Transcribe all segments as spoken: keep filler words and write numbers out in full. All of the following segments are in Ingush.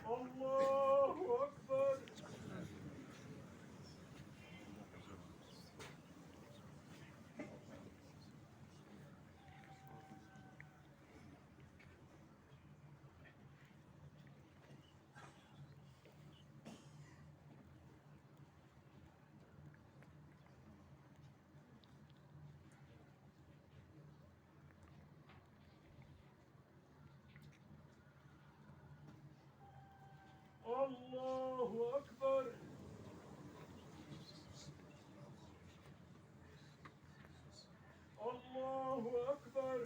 الله أكبر. الله أكبر. الله أكبر.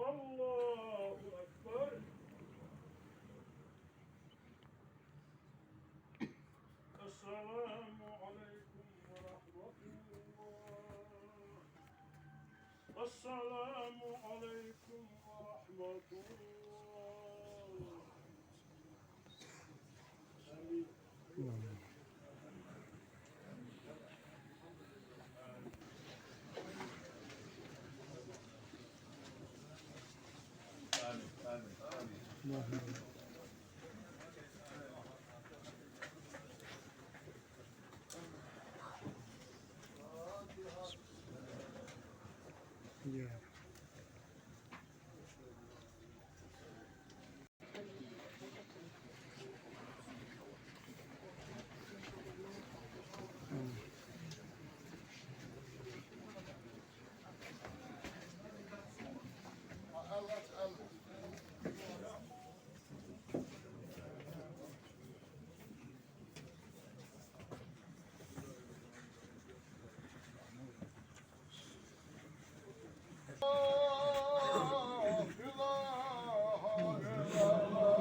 الله أكبر. السلام عليكم ورحمة الله. السلام عليكم ورحمة الله. آمين. آمين. آمين. آمين. لا إله إلا الله.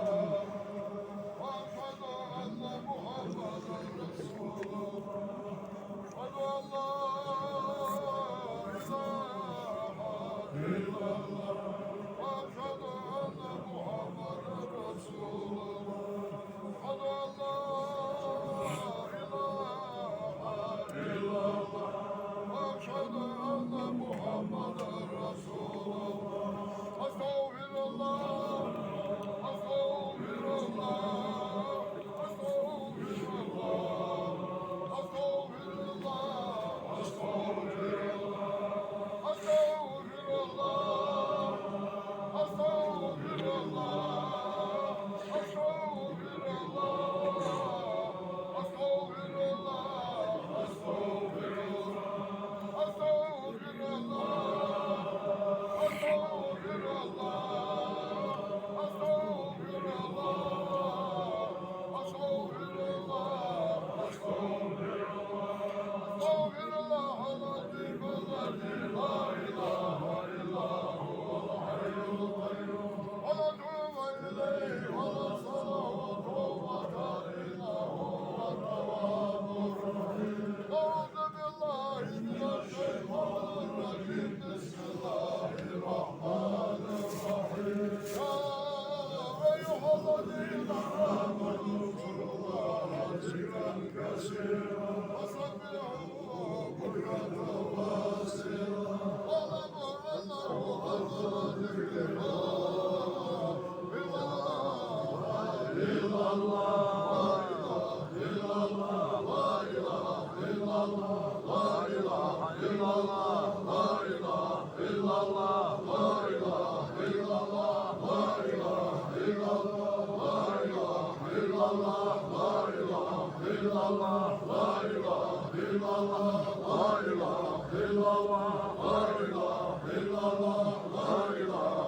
وأشهد أن محمدا رسول الله. أشهد أن لا إله إلا الله. وأشهد أن محمدا رسول الله. أشهد أن لا إله إلا الله. وأشهد أن محمدا رسول الله. أستغفر الله. أستغفر الله. أستغفر الله. أستغفر الله. أستغفر الله. أستغفر الله. أستغفر الله. أستغفر الله. أستغفر الله. أستغفر الله. أستغفر الله. أستغفر الله. أستغفر الله. أستغفر الله. أستغفر الله. أستغفر الله العظيم الذي لا إله إلا هو الحي القيوم. ولا جنب إليه ولا صلاة ولا قتال إلا هو التواب الرحيم. أعوذ بالله من الشيطان الرجيم. بسم الله الرحمن الرحيم. يا أيها الذين آمنوا اذكروا الله ذكرا كثيرا وسبحوه بكرة وأصيلا. واعلموا أنه أفضل ذكر لا إله إلا الله. لا إله إلا الله. لا إله إلا الله. لا إله إلا الله. لا إله إلا الله. لا إله إلا الله. لا إله إلا الله. لا إله إلا الله. لا إله إلا الله. لا إله إلا الله. لا إله إلا الله. لا إله إلا الله. لا إله إلا الله. لا إله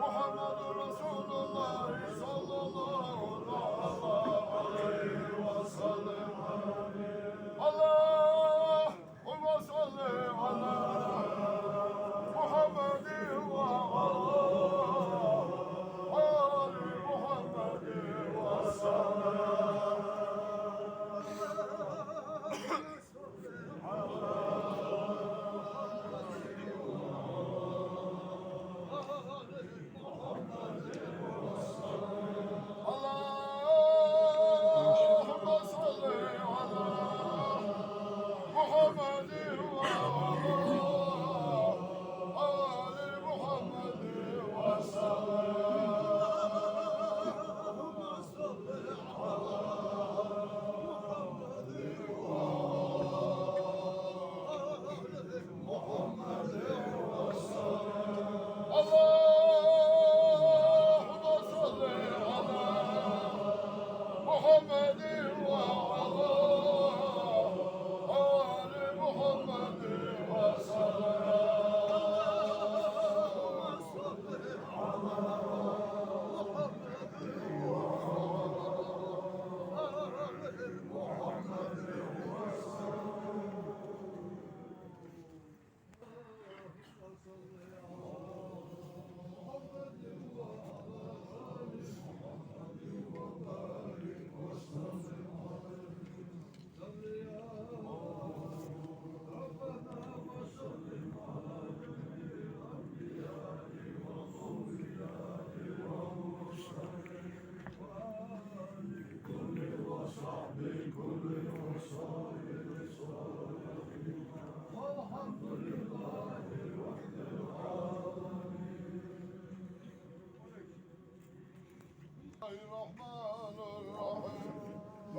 محمد رسول الله صلى الله عليه وسلم. اللهم صل على محمد وعلى آل محمد وسلم. اللهم صل على محمد وعلى آل محمد وسلم. اللهم صل على محمد وعلى آل محمد وسلم.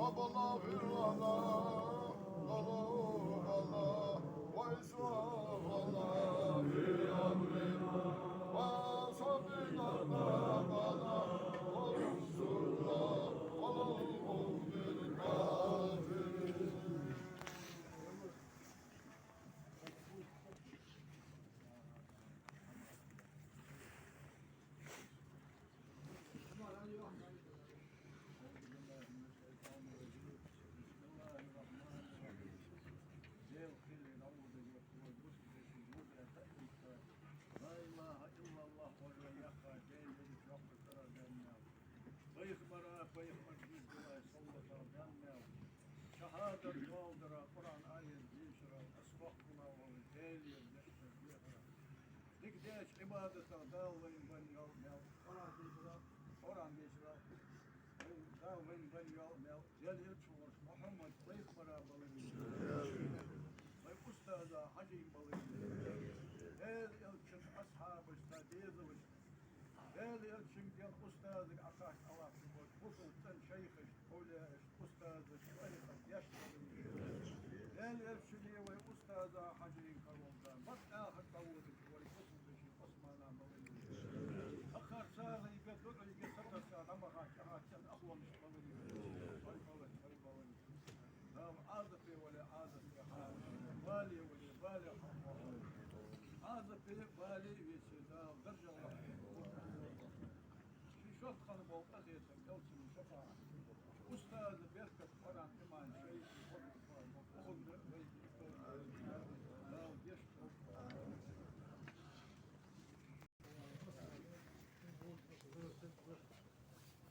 ربنا اغفر لنا ذنوبنا وإسرافنا في أمرنا وثبت أقدامنا وانصرنا على القوم الكافرين. لا إله إلا الله وحده لا شريك له. Пайхамара, пайхамара дийцара, саллаллахӀу Ӏалайхи ва саллам, шахӀадат доаладара, Къуръан аят дешара, астагӀфируллахӀ оалара, Даьлагара дешара, дехара. Дика деча Ӏибадатах Дала вайна бенна йола маьл, Къуръан дешара, Къуръан дешара, Дала вайна бенна йола маьл, Даьла Элча волча Мухьаммад пайхамара балар, вай устаза Хьажийна балар, Даьла Элчан асхьабашта, дезалашта, Даьла Элчанга, устазага Ӏокхача Ӏалашбола бусалба цӀен шайхашта, овлияашта, устазашта, тӀарикъата ешта балар. Даьла Элчане, вай устаза Хьажийна каравелла, бакъ тӀехьа дӀаводача вай бусалба веший Ӏусмана балар. Акхар царна йига, дуӀайига, сатарца дӀа ма хача, ахар цӀен ахлонаш балар. Вай балар, вай балар. Дала Ӏазапе вале Ӏазапе хьахьа, бале вале бале хьахьа. Ӏазапе, бале веце Дала даржа лахь. Ший шоттхана бола къахетам, Элчан шафаӀат, устаза беркат, Къуръан, иман, шайх, ухур вай Дала гешт.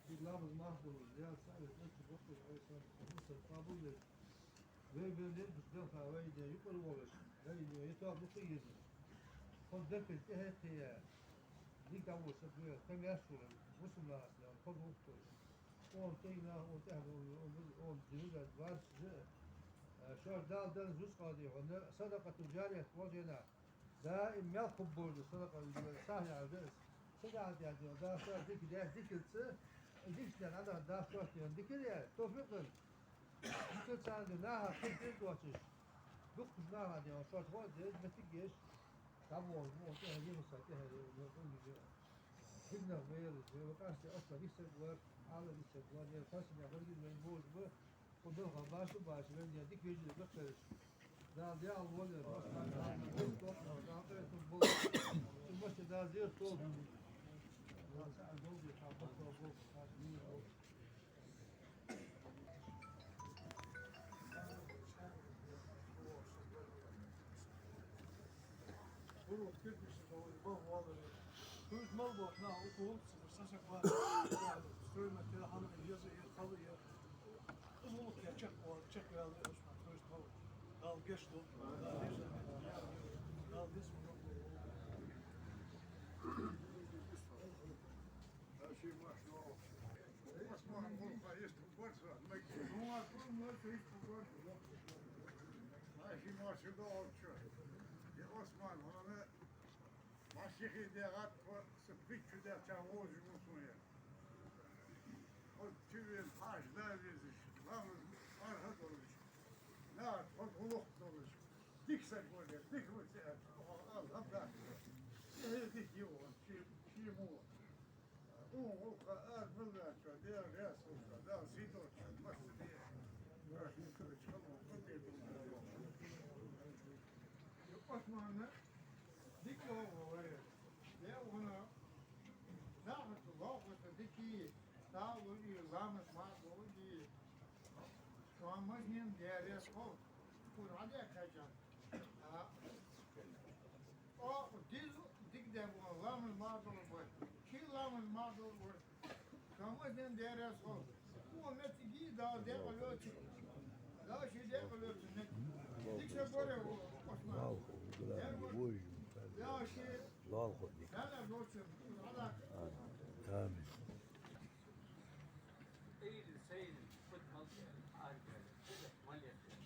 Ший ламаз мах долаш, Даьла цаӀ веза, Элча боккхий Ӏалайхи ссалату вассалам къоабал деш, вай бер леб белха вайна юкъара волаш, вайна йитар дукха йиза. Хьо даккхий тӀехьа кхия, дика волаш, саб вера, кхы маьрша волаш, мусульманаш, хьо духтуш. Оам тӀайна, оам тӀехьа, оам, оам дивига барс жа. Шоаш Дала дан рузкъа дий хьона, садакъату жарият вожена. Даим мел хургболаш да садакъа, сахьихь да из. Садакъа яхар да, Дала шоаш дика даь, дикаца, дикача наха Дала шоашта дикар яь, товфикъ лолда. Дикаца царна наха кхы тӀера доацаш, дуккхача наха дий хьона, шоаш гӀо а деш, моттиг еш, дӀаболабу, тӀехьа йиса, тӀехьа йиса, дика нах ма яр уж, вай къаьстта оццул дика саг вар, Ӏалам дика саг вар, ер тасса вар гиз вайна божа ба, Кхы белха башха, башха, вайна дика вежарий баккхараш. Дала дегӀал воллера, Дала къахетам болба. Цу массе Дала зерат долда. Дала цхьа долда, цхьа баккхал болба, цхьа мийра болба. Гуров кирпичный завод, бах валаре. Туз мал бах на, укол, сасак бар. Стройматериал, еза, е, хала, е. Из улух я чакх вал, чакх вал, е, ус ма, туз мал. Дала гешт долда. Дала дес. Дала ший машина. Ус ма, мулха, ес, барса, май. Ну, а то, ну, то есть, барса. Наши машины долча. Я Осман, он Машихи дегӀат тхо са пхийтта шу даьлча вожаш ва сона. Хьо чувен хьажа да везаш, ламаз арха долаш, наха тхо гӀулакх долаш, дика саг вале, дика вац аьлча, тхо ала хӀама дац. Э, дика йоагӀа, ши, ши мо. Укх гӀулакха аз мел ваьлча, Дела раьза хилва, Дала сий долда, массане. Османа дика вогӀа вай. Е вана нахаца лоалахошта дика, сагӀа лу и, ламаз марха долу и. Шоана мазнин деррес хов. Кура хьаде кхаьча. А, о, дизу дика де бу, ламаз марха долу бой. Ши ламаз марха долу бой. Шоана мазнин деррес хов. О, меттиги Дала декъа лоцу. Дала ши декъа лоцу. Дика ша боре, Осман. Дала ши. Дала лоцу. Амин. Амин. Эйрин, сайрин, пут малкъера, аргара, пут малехера.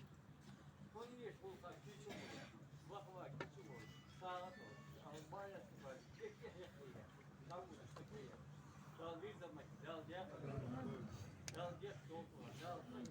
Хьо еш гӀулакха кийча волуш, ваха кийча волуш, сагӀа долуш, албаят бац, кхе-кхе хьехийя, дӀавуьгуш хьехийя. Дала вирда махь, Дала декъа, Дала декъа долу, Дала санна